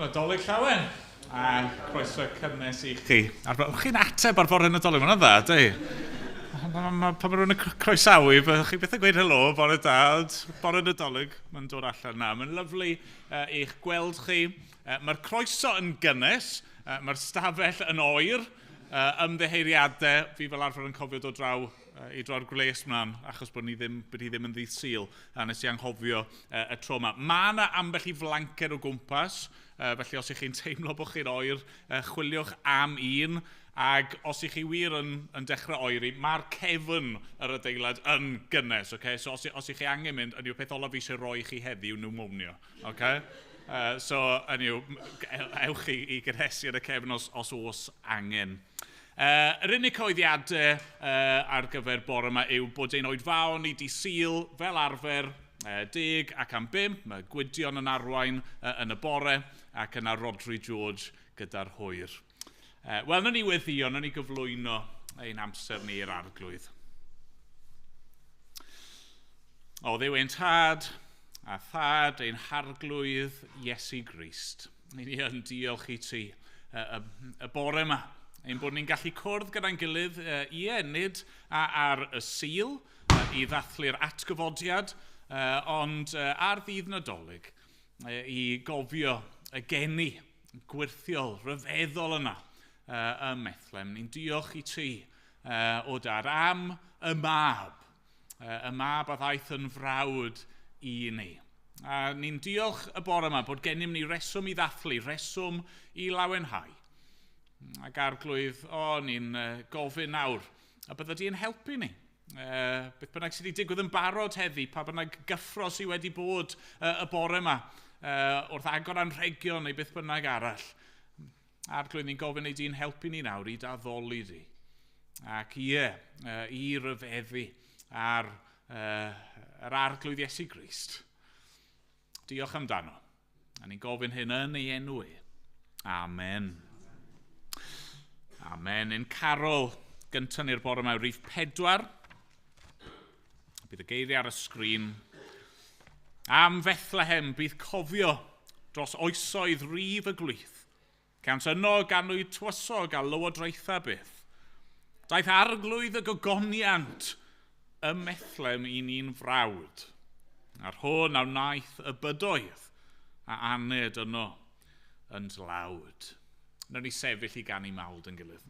Nadolig llawen a croeso cynnes i chi. Ar, chi'n ateb ar fore Nadolig, mae'n dda, dwi? Pan mae rhywun yn croesawu, chi byth yn gweud helo, bore da, ond bore Nadolig, mae'n dod allan na. Mae'n lyflu eich gweld chi. Mae'r croeso yn gynnes, mae'r stafell yn oer, ymddiheuriadau, fi fel arfer yn cofio dod draw i droi'r gwles mlaen, achos bod, ni ddim, bod hi ddim yn ddydd Sul, a nes i anghofio y tro yma. Mae yna ambell i flanced o gwmpas, felly os ych chi'n teimlo bod chi'n oer, chwiliwch am un, ac os ych chi wir yn dechrau oeri, mae'r cefn yr adeilad yn gynnes, okay? So os ych chi angen mynd, yn yw'r peth olaf fi eisiau rhoi i chi heddiw, pneumonia, okay? So, yn yw, ewch i gynhesu yn y cefn os oes angen. Yr unig cyhoeddiadau ar gyfer bore yma yw bod ein oedfaon ni di Sul fel arfer 5:10. Mae Gwydion yn arwain yn y bore ac yna Rhodri George gyda'r hwyr. Wel, nawn ni weddïo, nawn ni gyflwyno ein amser ni i'r Arglwydd. O Dduw ein tad a thad ein harglwydd Iesu Grist. Ni yn diolch i ti y bore yma. Ein bod ni'n gallu cwrdd gyda'n gilydd, ie, nid ar y Sul i ddathlu'r atgyfodiad, ond ar ddydd Nadolig i gofio y geni gwyrthiol, rhyfeddol yna ym Methlehem. Ni'n diolch i ti, o dad, am y mab, y mab a ddaeth yn frawd i ni. A ni'n diolch y bore yma bod gennym ni reswm i ddathlu, reswm i lawenhau. Ac Arglwydd, o, ni'n gofyn nawr, a bydda di'n helpu ni. Beth bynnag sydd wedi digwydd yn barod heddi, pa bynnag gyffro sydd wedi bod y bore yma, wrth agor anrhegion neu beth bynnag arall. Arglwydd, ni'n gofyn i di'n helpu ni nawr i d'addoli di. Ac ie, i ryfeddu ar yr Arglwydd Iesu Grist. Diolch amdano. A ni'n gofyn hyn yn ei enw e. Amen. Amen. Ein carol gyntaf ni'r bore yma yw rhif 4. Bydd y geiriau ar y sgrin. Am Fethlehem bydd cofio dros oesoedd rif y gwlith. Cant yno ganwyd tywysog a lywodraetha byth. Daeth arglwydd y gogoniant ym Methlehem i ni'n frawd. A'r hwn a wnaeth y bydoedd a aned yno yn dlawd. Nawn ni sefyll i ganu mawl yn gilydd.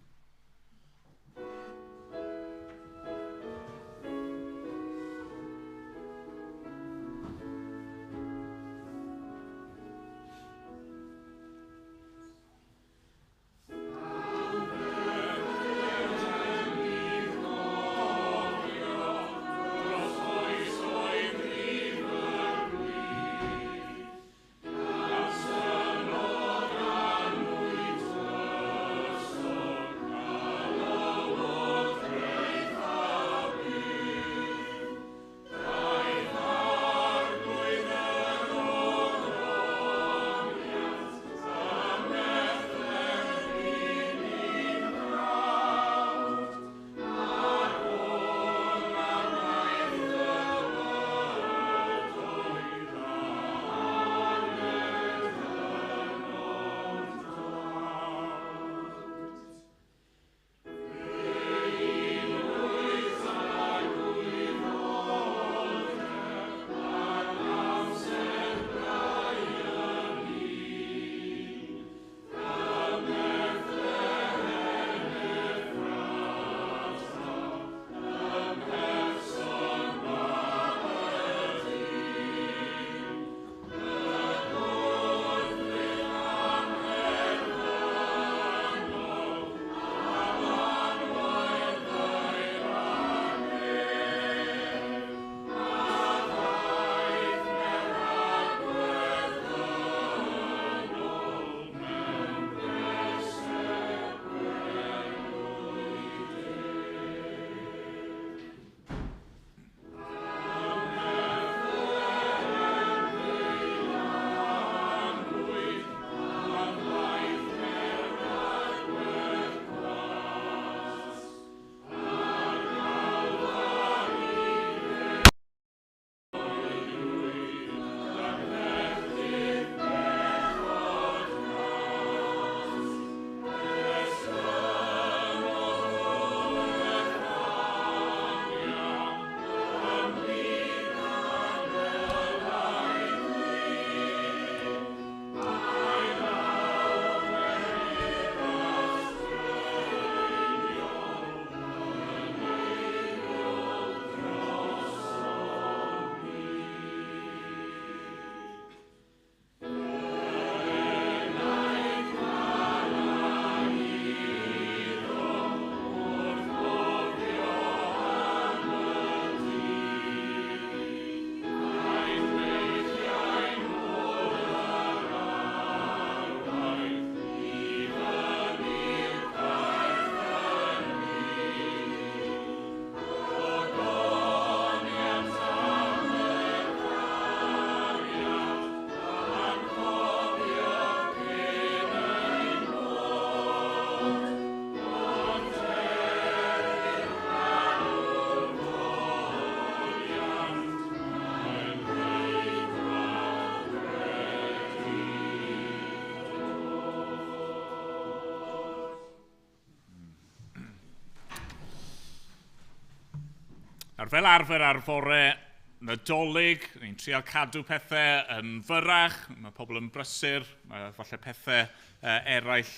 Nawr, fel arfer ar fore Nadolig, ni'n trial cadw pethau yn fyrrach, mae pobl yn brysur, mae falle pethau eraill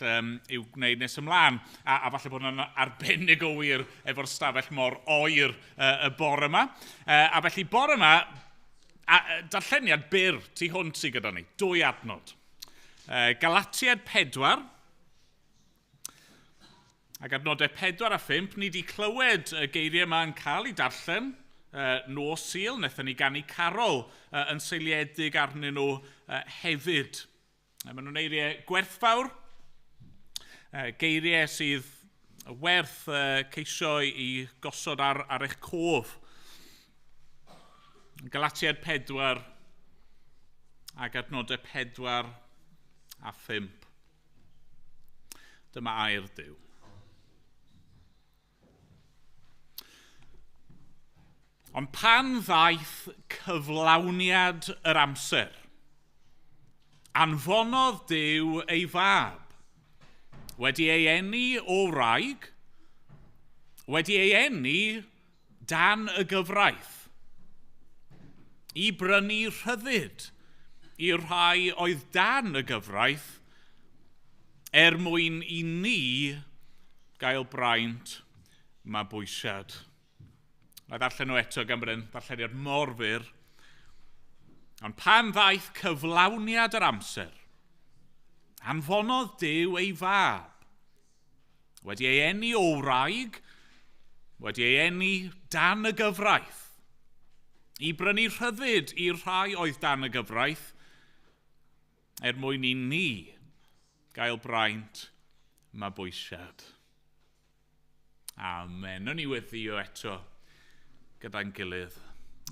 i'w gwneud nes ymlaen, a falle bod yna'n arbennig o wir efo'r stafell mor oer y bore yma. A felly bore yma, darlleniad byr tu hwnt sydd gyda ni, 2 adnod. Galatiaid 4, ac adnodau 4 a 5, ni wedi clywed y geiriau yma yn cael eu darllen nos Sul. Wnaethon ni ganu carol yn seiliedig arnyn nhw hefyd. Maen nhw'n eiriau gwerthfawr, geiriau sydd werth ceisio i gosod ar eich cof. Galatiaid 4 ac adnodau 4 a 5. Dyma air Duw. Ond pan ddaeth cyflawniad yr amser, anfonodd Duw ei fab, wedi ei eni o wraig, wedi ei eni dan y gyfraith, i brynu rhyddid i'r rhai oedd dan y gyfraith, er mwyn i ni gael braint mabwysiad. Na i ddarllen nhw eto gan bod e'n ddarlleniad mor fyr. Ond pan ddaeth cyflawniad yr amser, anfonodd Duw ei fab, wedi ei eni o wraig, wedi ei eni dan y gyfraith, i brynu rhyddid i'r rhai oedd dan y gyfraith, er mwyn i ni gael braint mabwysiad. Amen. Nawn ni weddïo eto gyda'n gilydd.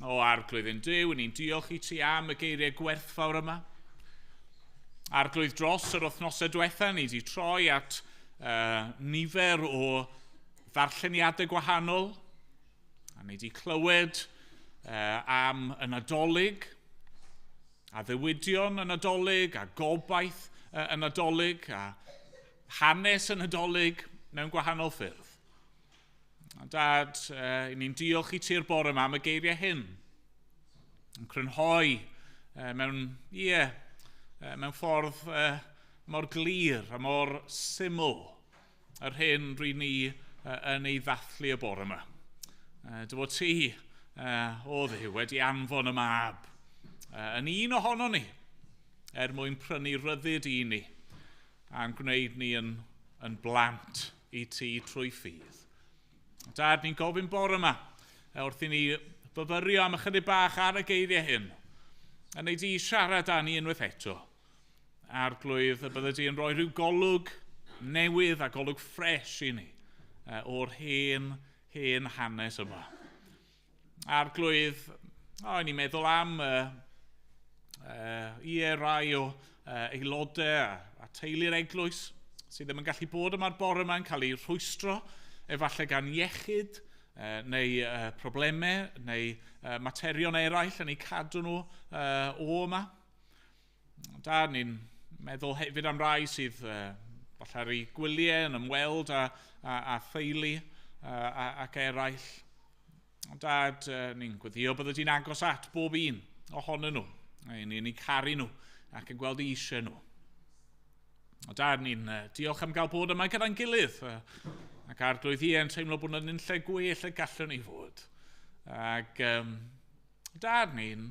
O Arglwydd ein Duw, ni'n diolch i ti am y geiriau gwerthfawr yma. Arglwydd, dros yr wythnosau diwetha, ni wedi troi at nifer o ddarlleniadau gwahanol. A ni wedi clywed am y Nadolig, addewidion y Nadolig, a gobaith y Nadolig, a hanes y Nadolig mewn gwahanol ffyrdd. A Dad, ni'n diolch i ti'r bore yma am y geiriau hyn. Yn crynhoi mewn ffordd mor glir a mor syml yr hyn ry'n ni yn ei ddathlu y bore yma. Dy fod ti, o Dduw, wedi anfon y mab yn un ohono ni er mwyn prynu rhyddid i ni a'n gwneud ni yn blant i ti trwy ffydd. Dad, ni'n gofyn bore yma wrth i ni fyfyrio am ychydig bach ar y geiriau hyn, a wneud i siarad â ni unwaith eto. Arglwydd, y bydde di yn rhoi rhyw golwg newydd a golwg ffres i ni o'r hen hanes yma. Arglwydd, ni'n meddwl am rai o aelodau a teulu'r eglwys sydd ddim yn gallu bod yma'r bore yma yn cael eu rhwystro, efallai gan iechyd neu problemau neu materion eraill yn eu cadw nhw o yma. Da, ni'n meddwl hefyd am rai sydd falle ar eu gwyliau yn ymweld â theulu ac eraill. Dad, ni'n gweddio bydde di'n agos at bob un ohonyn nhw. Ni'n eu caru nhw ac yn gweld eisiau nhw. Dad, ni'n diolch am gael bod yma gyda'n gilydd. Ac Arglwydd i yn teimlo bod yn lle gwell y gallwn ni fod. Ac Dad, ni'n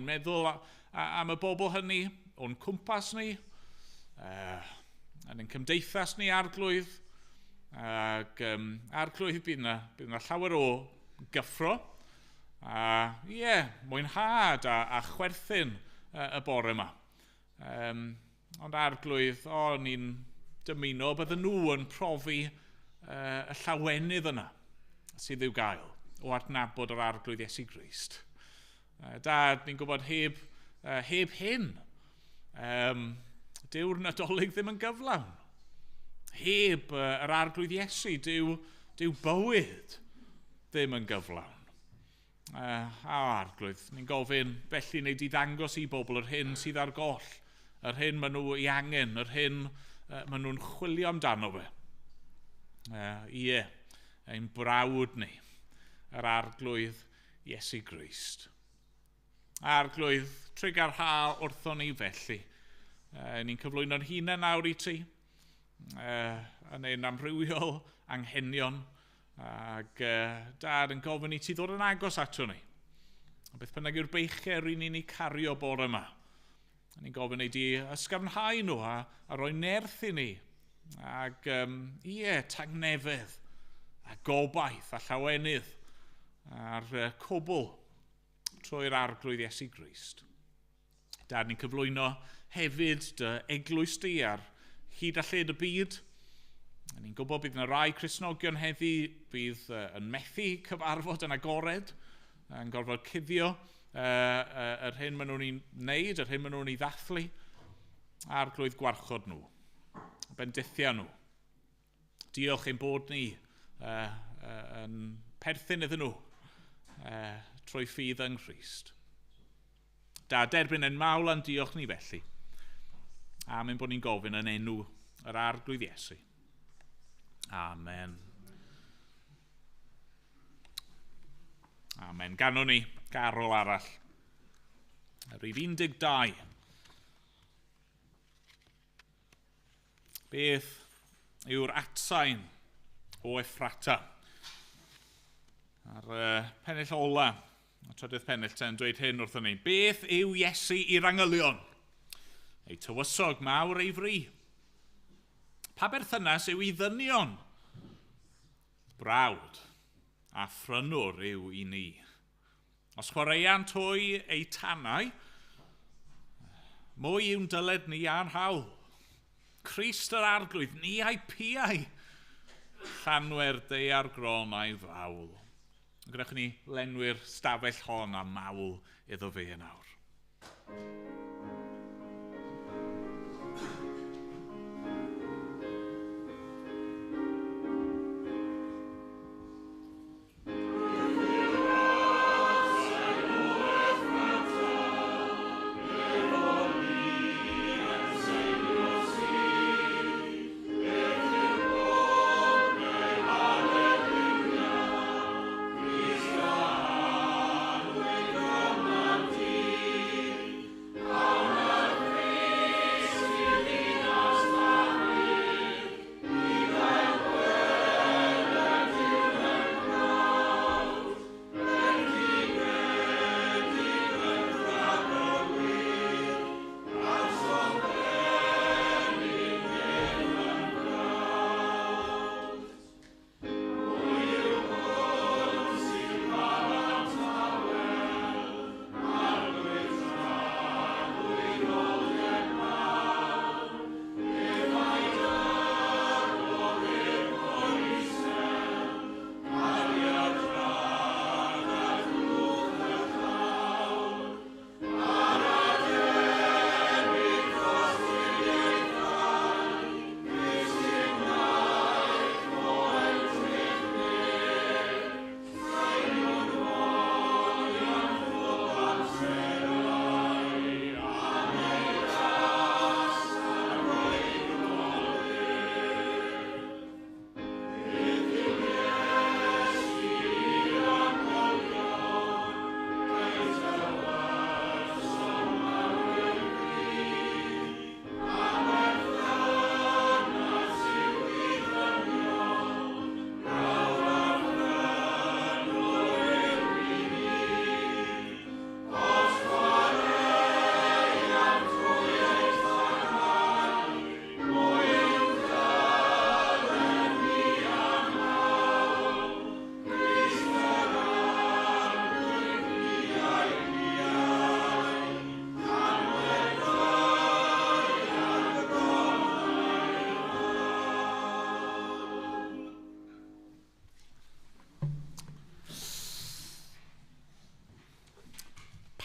meddwl am y bobl hynny o'n cwmpas ni, yn ein cymdeithas ni, Arglwydd. Ac Arglwydd, bydd yna llawer o gyffro. A mwynhad a chwerthin y bore yma. Ond Arglwydd, ni'n dymuno bydden nhw yn profi y llawenydd yna sydd i'w gael o adnabod yr Arglwydd Iesu Grist. Dad, ni'n gwybod heb hyn, dyw'r Nadolig ddim yn gyflawn. Heb yr Arglwydd Iesu, dyw bywyd ddim yn gyflawn. Arglwydd, ni'n gofyn felly wneud i ddangos i bobl yr hyn sydd ar goll, yr hyn maen nhw ei angen, yr hyn maen nhw'n chwilio amdano fe. Ie, ein brawd ni, yr Arglwydd Iesu Grist. Arglwydd, trugarha wrthon ni felly. Ni'n cyflwyno'n hunain nawr i ti, yn ein amrywiol anghenion, ac Dad yn gofyn i ti ddod yn agos ato ni. A beth bynnag yw'r beichiau ry'n ni'n eu cario bore yma. Ni'n gofyn i di ysgafnhau nhw a rhoi nerth i ni. Ac ie, tangnefedd a gobaith a llawenydd a'r cwbl trwy'r Arglwydd Iesu Grist. Dad, ni'n cyflwyno hefyd dy eglwys di ar hyd a lled y byd. Ni'n gwybod bydd yna rai Cristnogion heddi bydd yn methu cyfarfod yn agored, yn gorfod cuddio yr hyn maen nhw'n ei wneud, yr hyn maen nhw'n ei ddathlu, Arglwydd gwarchod nhw, bendithia nhw. Diolch ein bod ni yn perthyn iddyn nhw trwy ffydd yng Nghrist. Da, derbyn ein mawl a'n diolch ni felly. Am ein bod ni'n gofyn yn enw yr Arglwydd Iesu. Amen. Amen. Ganwn ni garol arall. Rhif 12. Beth yw'r atsain o Effrata? A'r pennill ola, y trydydd pennill te, yn dweud hyn wrthon ni. Beth yw Iesu i'r angylion? Ei tywysog mawr ei fri. Pa berthynas yw i ddynion? Brawd a phrynwr yw i ni. Os chwaraeant hwy eu tanau, mwy yw'n dyled ni a'n hawl. Crist yr Arglwydd, ni a'i piau, llanwer daear gron a'i fawl. Gwnewch ni lenwi'r stafell hon â mawl iddo fe yn awr.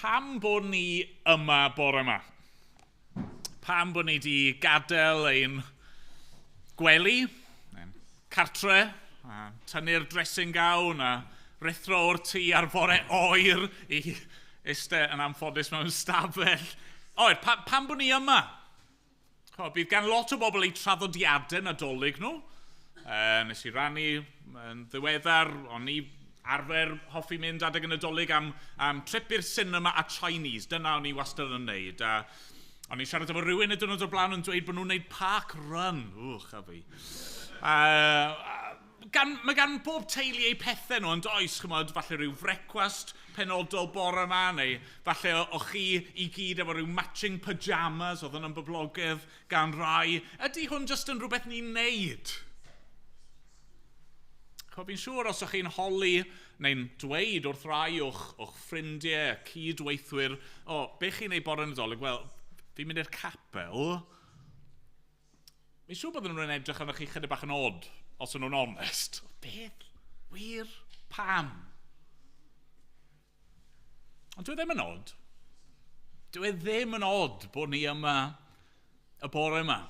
Pam bod ni yma bore yma? Pam bod ni wedi gadael ein gwely, ein cartre, a tynnu'r dressing gown a rhuthro o'r tŷ ar fore oer i eistedd yn anffodus mewn stafell oer. Pam bod ni yma? O, bydd gan lot o bobl eu traddodiadau Nadolig nhw. Nes i rannu yn ddiweddar, o'n i Arfer hoffi mynd adeg y Nadolig am trip i'r cinema a Chinese. Dyna o'n i wastad yn neud. A o'n i'n siarad efo rhywun y diwrnod o'r blaen yn dweud bod nhw'n neud park run. Wch, a fi. Mae gan bob teulu eu pethau nhw, yn does, chymod, falle rhyw frecwast penodol bore yma, neu falle o chi i gyd efo rhyw matching pyjamas, oedd yn boblogaidd gan rai. Ydy hwn jyst yn rhywbeth ni'n neud? Fi'n siŵr os ydych chi'n holi neu'n dweud wrth rai o'ch ffrindiau, cydweithwyr, "O, be chi'n neud bore Nadolig?" "Wel, fi'n mynd i'r capel." Fi'n siŵr bod nhw'n edrych arnoch chi chydig bach yn odd, os ydyn nhw'n onest. "Beth? Wir? Pam?" Ond dwi ddim yn odd. Dwi ddim yn odd bod ni yma y bore yma.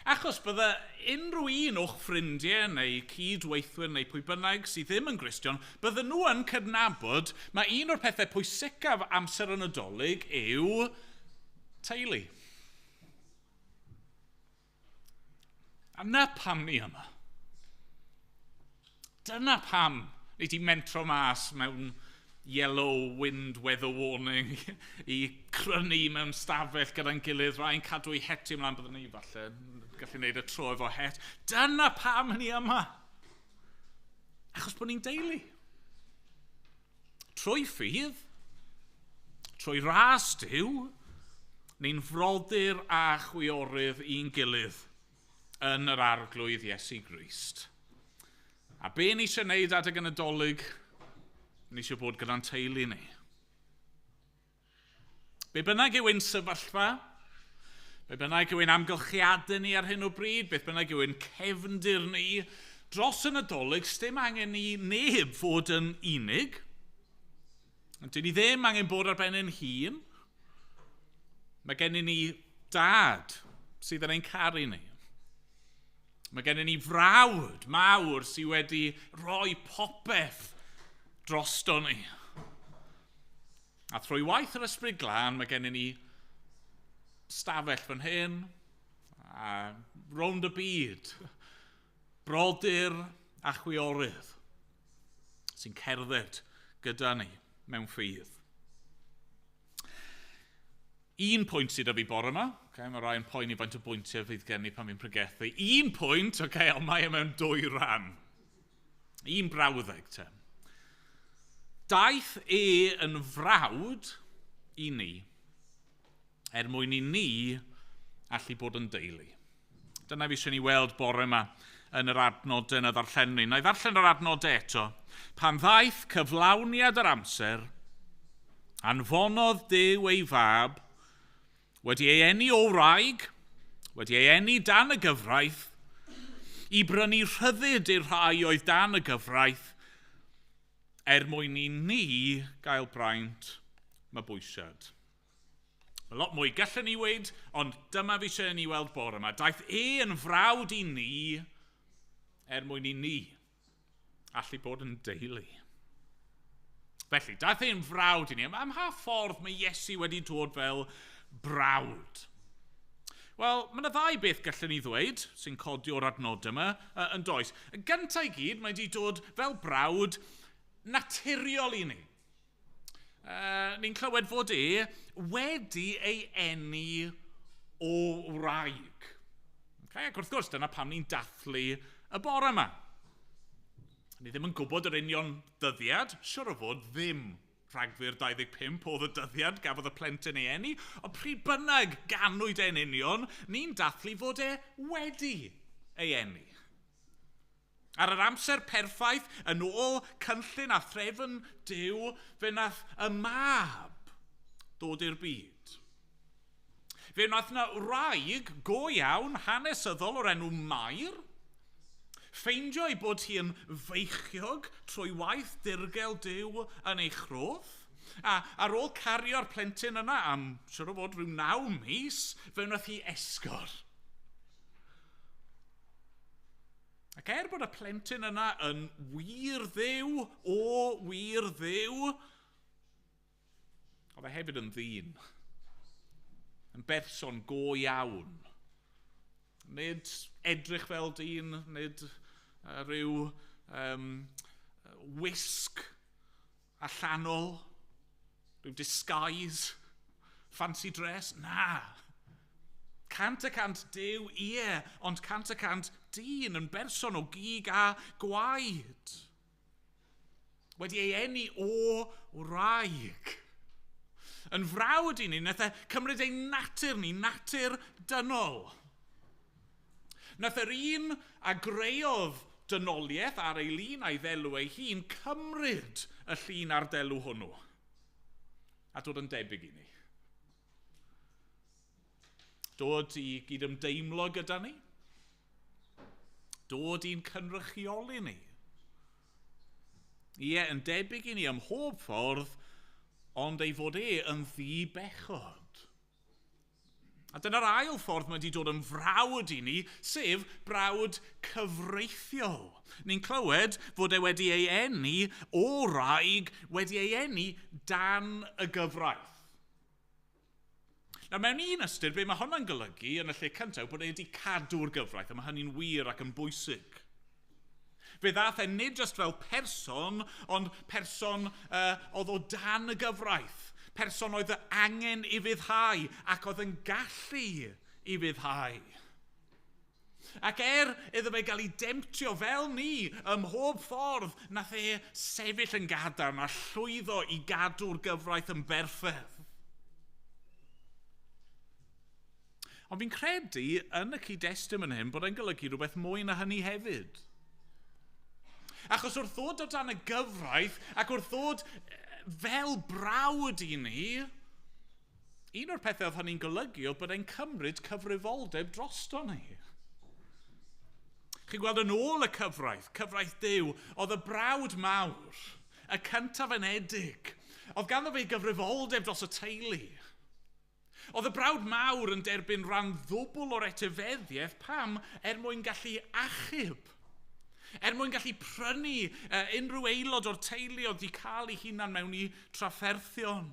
Achos bydde unrhyw un o'ch ffrindiau neu cydweithwyr neu pwy bynnag sydd ddim yn Gristion, bydden nhw yn cydnabod mae un o'r pethau pwysicaf amser y Nadolig yw teulu. A 'na pam ni yma. Dyna pam ni wedi mentro mas mewn yellow wind weather warning i crynu mewn stafell gyda'n gilydd, rhai'n cadw eu hetiau ymlaen, byddwn ni falle gallu gwneud y tro efo het. Dyna pam ni yma. Achos bod ni'n deulu. Trwy ffydd, trwy ras Duw, ni'n frodyr a chwiorydd i'n gilydd yn yr Arglwydd Iesu Grist. A be ni eisiau gwneud adeg y Nadolig? Ni eisiau bod gyda'n teulu ni. Be bynnag yw ein sefyllfa, be bynnag yw ein amgylchiadau ni ar hyn o bryd, beth bynnag yw ein cefndir ni, dros y Nadolig, sdim angen i neb fod yn unig. Dyn ni ddim angen bod ar ben ein hun. Mae gennym ni dad sydd yn ein caru ni. Mae gennym ni frawd mawr sydd wedi rhoi popeth drosto ni. A trwy waith yr Ysbryd Glân, mae gennym ni stafell fan hyn, a rownd y byd, brodyr a chwiorydd sy'n cerdded gyda ni mewn ffydd. Un pwynt sydd 'da fi bore yma, okay, mae rai yn poeni faint o bwyntiau fydd gen i pan fi'n pregethu. Un pwynt, okay, ond mae e mewn dwy ran. Un brawddeg te. Daeth e yn frawd i ni, er mwyn i ni allu bod yn deulu. Dyna fi eisiau ni weld bore yma yn yr adnodau yn y ddarllenni. Na i ddarllen yr adnodau eto. "Pan ddaeth cyflawniad yr amser, anfonodd Duw ei fab, wedi ei eni o wraig, wedi ei eni dan y gyfraith, i brynu rhyddid i'r rhai oedd dan y gyfraith, er mwyn i ni gael braint mabwysiad." Mae lot mwy gallen ni weud, ond dyma fi eisiau ni weld bore yma. Daeth e yn frawd i ni er mwyn i ni allu bod yn deulu. Felly, daeth e'n frawd i ni. Am ha ffordd mae Iesu wedi dod fel brawd? Wel, mae yna ddau beth gallwn ni ddweud sy'n codi o'r adnod yma, yn does. Y gyntaf i gyd, mae wedi dod fel brawd naturiol i ni. Ni'n clywed fod e wedi ei eni o wraig. Okay? Ac wrth gwrs, dyna pam ni'n dathlu y bore yma. Ni ddim yn gwybod yr union dyddiad, siwr o fod ddim Rhagfyr 25 oedd y dyddiad gafodd y plentyn ei eni, ond pryd bynnag ganwyd e'n union, ni'n dathlu fod e wedi ei eni. Ar yr amser perffaith, yn ôl cynllun a threfn Duw, fe wnaeth y mab dod i'r byd. Fe wnaeth yna wraig go iawn hanesyddol o'r enw Mair, ffeindio ei bod hi yn feichiog trwy waith dirgel Duw yn ei chroth, a ar ôl cario'r plentyn yna am, siwr o fod, rhyw 9 mis, fe wnaeth hi esgor. Ac er bod y plentyn yna yn wir Dduw, o wir Dduw, oedd e hefyd yn ddyn. Yn berson go iawn. Nid edrych fel dyn, nid rhyw wisg allanol, rhyw disguise, fancy dress. Na. 100% Duw, ie, ond 100% dyn yn berson o gig a gwaed. Wedi ei eni o wraig. Yn frawd i ni, nath e cymryd ein natur ni, natur dynol. Nath yr un a greodd dynoliaeth ar ei lun a'i ddelw ei hun cymryd y llun a'r delw hwnnw a dod yn debyg i ni. Dod i gydymdeimlo gyda ni. Dod i'n cynrychioli ni. Ie, yn debyg i ni ym mhob ffordd, ond ei fod e yn ddi-bechod. A dyna'r ail ffordd mae wedi dod yn frawd i ni, sef brawd cyfreithiol. Ni'n clywed fod e wedi ei eni o wraig, wedi ei eni dan y gyfraith. Nawr, mewn un ystyr, be mae hwnna'n golygu yn y lle cyntaf, bod e wedi cadw'r gyfraith, a mae hynny'n wir ac yn bwysig. Fe ddath e nid just fel person, ond person oedd o dan y gyfraith. Person oedd angen ufuddhau ac oedd yn gallu ufuddhau. Ac er iddo fe gael ei demtio fel ni ym mhob ffordd, nath e sefyll yn gadarn a llwyddo i gadw'r gyfraith yn berffaith. Ond fi'n credu yn y cyd-destun yn hyn bod e'n golygu rhywbeth mwy na hynny hefyd. Achos wrth ddod o dan y gyfraith ac wrth ddod fel brawd i ni, un o'r pethau oedd hynny'n golygu oedd bod e'n cymryd cyfrifoldeb drosto ni. Chi'n gweld yn ôl y cyfraith, cyfraith Duw, oedd y brawd mawr, y cyntaf anedig, oedd ganddo fe gyfrifoldeb dros y teulu. Oedd y brawd mawr yn derbyn rhan ddwbl o'r etifeddiaeth, pam? Er mwyn gallu achub. Er mwyn gallu prynu unrhyw aelod o'r teulu oedd wedi cael ei hunan mewn i trafferthion.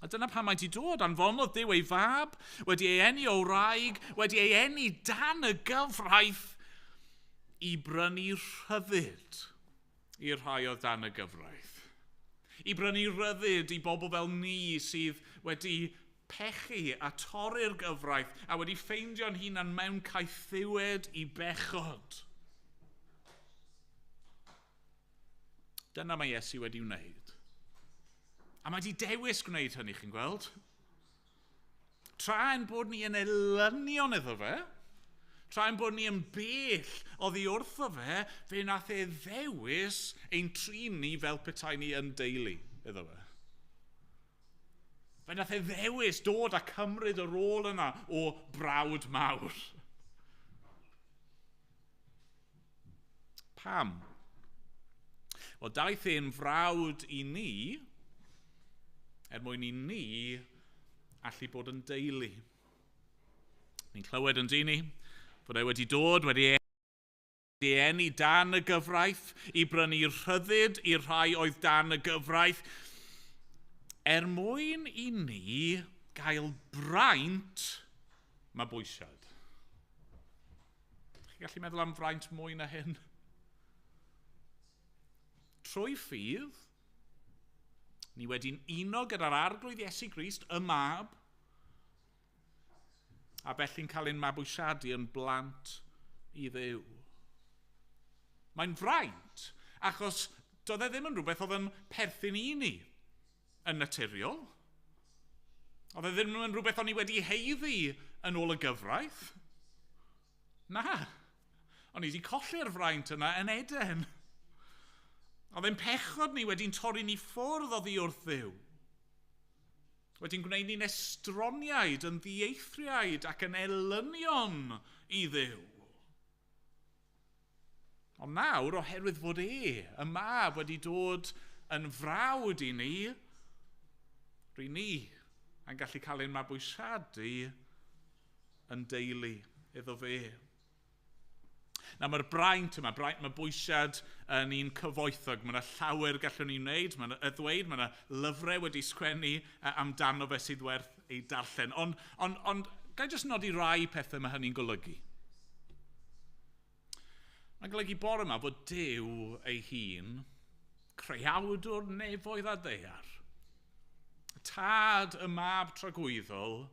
A dyna pam mae wedi dod, anfonodd Duw ei fab, wedi ei eni o wraig, wedi ei eni dan y gyfraith i brynu rhyddid i'r rhai oedd dan y gyfraith. I brynu rhyddid i bobl fel ni sydd wedi pechu a torri'r gyfraith a wedi ffeindio'n hunan mewn caethiwed i bechod. Dyna mae Iesu wedi wneud. A mae wedi dewis gwneud hynny, chi'n gweld? Tra ein bod ni yn elynion iddo fe, tra ein bod ni yn bell oddi wrtho fe, fe nath e ddewis ein trin ni fel petai ni yn deulu iddo fe. Fe nath e ddewis dod a cymryd y rôl yna o brawd mawr. Pam? Wel, daeth e'n frawd i ni, er mwyn i ni allu bod yn deulu. Ni'n clywed yn dyn ni fod e wedi dod, wedi ei eni dan y gyfraith, i brynu rhyddid i'r rhai oedd dan y gyfraith, er mwyn i ni gael braint mabwysiad. Chi'n gallu meddwl am fraint mwy na hyn? Trwy ffydd, ni wedi'n uno gyda'r Arglwydd Iesu Grist, y Mab, a felly'n cael ein mabwysiadu yn blant i Dduw. Mae'n fraint, achos doedd e ddim yn rhywbeth oedd yn perthyn i ni yn naturiol. Oedd e ddim yn rhywbeth o'n i wedi haeddu yn ôl y gyfraith. Na, o'n i wedi colli'r fraint yna yn Eden. Oedd ein pechod ni wedi'n torri ni ffwrdd oddi wrth Dduw. Wedi'n gwneud ni'n estroniaid, yn ddieithriaid ac yn elynion i Dduw. Ond nawr, oherwydd fod e, y Mab, wedi dod yn frawd i ni, ry'n ni yn gallu cael ein mabwysiadu yn deulu iddo fe. Nawr, mae'r braint yma, braint mabwysiad yn un cyfoethog. Mae yna llawer gallwn ni wneud, mae yna ddweud, mae yna lyfrau wedi sgwennu amdano fe sydd werth ei darllen. Ond ga i jyst nodi rai pethau mae hynny'n golygu. Mae'n golygu bore yma fod Duw ei hun, creawdwr nefoedd a daear, tad y mab tragwyddol,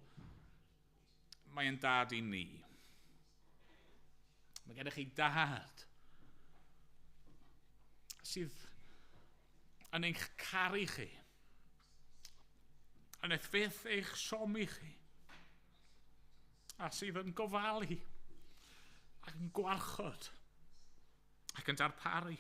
mae'n dad i ni. Mae gennych chi dad sydd yn eich caru chi, yn eich fyth eich siomi chi, a sydd yn gofalu ac yn gwarchod ac yn darparu.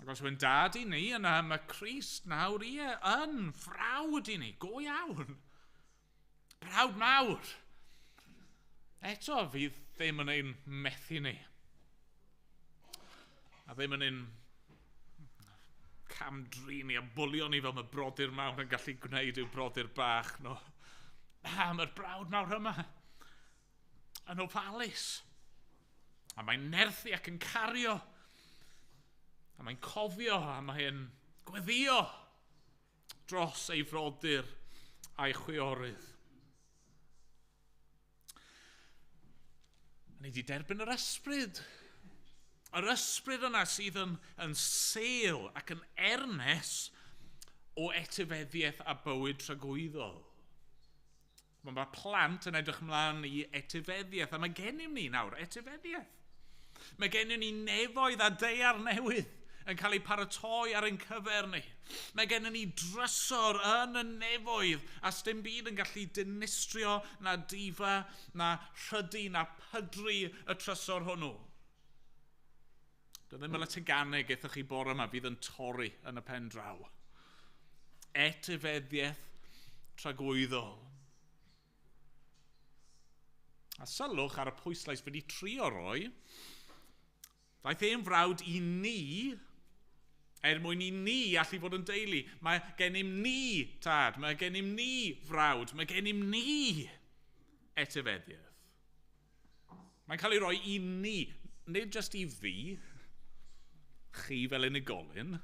Ac os yw'n dad i ni, yna mae Crist nawr, ie, yn frawd i ni, go iawn. Brawd mawr. Eto, fydd ddim yn ein methu ni. A ddim yn ein camdrin ni a bwlio ni fel mae brodyr mawr yn gallu gwneud i'w brodyr bach nhw. Na, mae'r brawd mawr yma yn ofalus. A mae'n nerthu ac yn cario. A mae'n cofio a mae'n gweddio dros ei frodyr a'i chwiorydd. A ni wedi derbyn yr ysbryd. Yr ysbryd yna sydd yn sêl ac yn ernes o etifeddiaeth a bywyd tragwyddol. Mae plant yn edrych ymlaen i etifeddiaeth, a mae gennym ni nawr etifeddiaeth. Mae gennym ni nefoedd a daear newydd yn cael eu paratoi ar ein cyfer ni. Mae gennym ni drysor yn y nefoedd, a sdim byd yn gallu dinistrio na difa, na rhydu, na pydru y trysor hwnnw. Dwi ddim fel y teganau gaethoch chi bore yma fydd yn torri yn y pen draw. Etifeddiaeth tragwyddol. A sylwch ar y pwyslais wedi trio roi, ddaeth ein frawd i ni, er mwyn i ni allu fod yn deulu. Mae gennym ni tad, mae gennym ni frawd, mae gennym ni etifeddiaeth. Mae'n cael ei roi i ni, nid jyst i fi, chi fel unigolyn.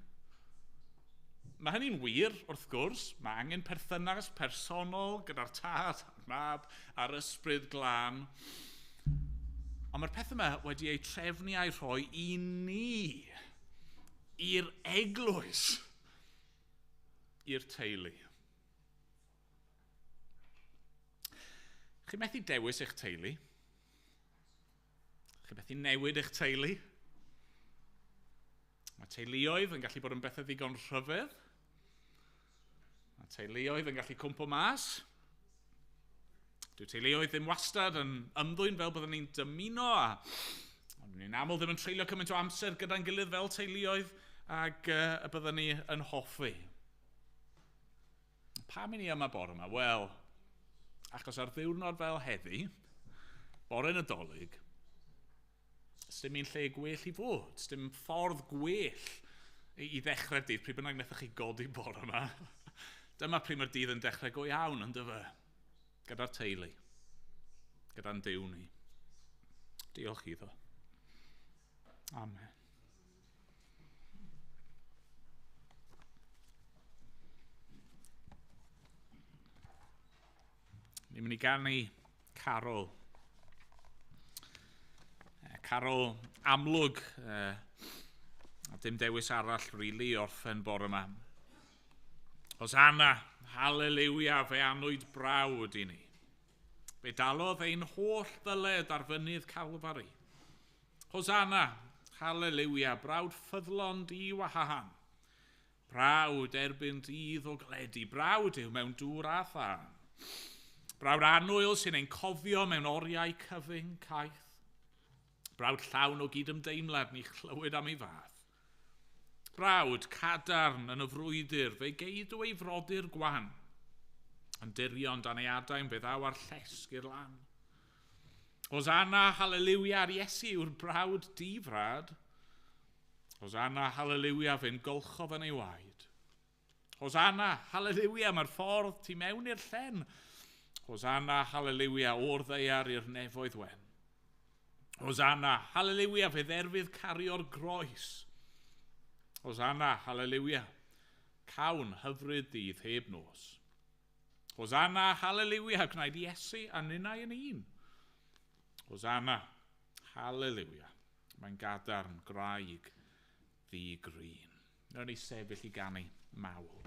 Mae hynny'n wir, wrth gwrs. Mae angen perthynas personol gyda'r tad, a'r mab, a'r ysbryd glân. Ond mae'r peth yma wedi ei trefnu a'i rhoi i ni, i'r eglwys, i'r teulu. Chi'n methu dewis eich teulu. Chi'n methu newid eich teulu. Mae teuluoedd yn gallu bod yn bethau ddigon rhyfedd. Mae teuluoedd yn gallu cwmpo mas. Dyw teuluoedd ddim wastad yn ymddwyn fel byddwn ni'n dymuno, a ond ni'n aml ddim yn treulio cymaint o amser gyda'n gilydd fel teuluoedd ag y byddwn ni yn hoffi. Pam i ni yma bore yma? Wel, achos ar ddiwrnod fel heddi, bore Nadolig, sdim un lle gwell i fod, sdim ffordd gwell i ddechrau'r dydd, pryd bynnag wnaethoch chi godi bore yma. Dyma pryd mae'r dydd yn dechrau go iawn, yn dyfe? Gyda'r teulu, gyda'n Duw ni. Diolch iddo. Amen. Ni'n mynd i ganu carol. Carol amlwg, a dim dewis arall rili i orffen bore yma. Hosanna, haleliwia, fe anwyd brawd i ni. Fe dalodd ein holl ddyled ar fynydd Calfari. Hosanna, haleliwia, brawd ffyddlon di wahan. Brawd erbyn dydd o gledu, brawd yw mewn dŵr a thân. Brawd annwyl sy'n ein cofio mewn oriau cyfyng caeth. Brawd llawn o gydymdeimlad ni chlywed am ei fath. Brawd cadarn yn y frwydr, fe geidw ei frodyr gwan. Yn dirion dan ei adain fe ddaw ar llesg i'r lan. Hosanna, haleliwia, ar Iesu yw'r brawd difrad. Hosanna, haleliwia, fe'n golchodd yn ei waed. Hosanna, haleliwia, mae'r ffordd tu mewn i'r llen. Hosanna, haleliwia, o'r ddaear i'r nefoedd wen. Hosanna, haleliwia, fe dderfydd cario'r groes. Hosanna, haleliwia, cawn hyfryd ddydd heb nos. Hosanna, haleliwia, gwnaed Iesu a ninnau yn un. Hosanna, Haleluia. Mae'n gadarn graig ddi-grin. Nawn ni sefyll i ganu mawl.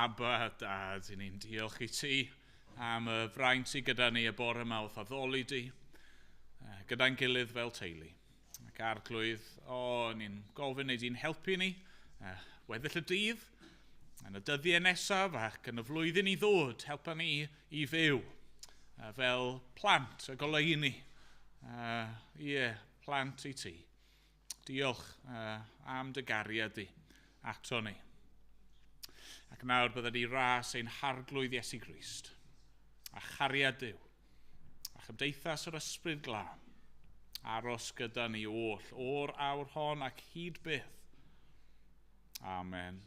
Abba, Dad, i ni'n diolch i ti am y fraint sydd gyda ni y bore yma wrth addoli di, gyda'n gilydd fel teulu. Ac Arglwydd, ni'n gofyn i di'n helpu ni weddill y dydd, yn y dyddiau nesaf ac yn y flwyddyn i ddod, helpa ni i fyw fel plant y goleuni. Ie, plant i ti. Diolch am dy gariad di ato ni. Ac nawr bydda di ras ein harglwydd Iesu Grist, a chariad Duw, a chymdeithas yr Ysbryd Glân, aros gyda ni oll, o'r awr hon ac hyd byth. Amen.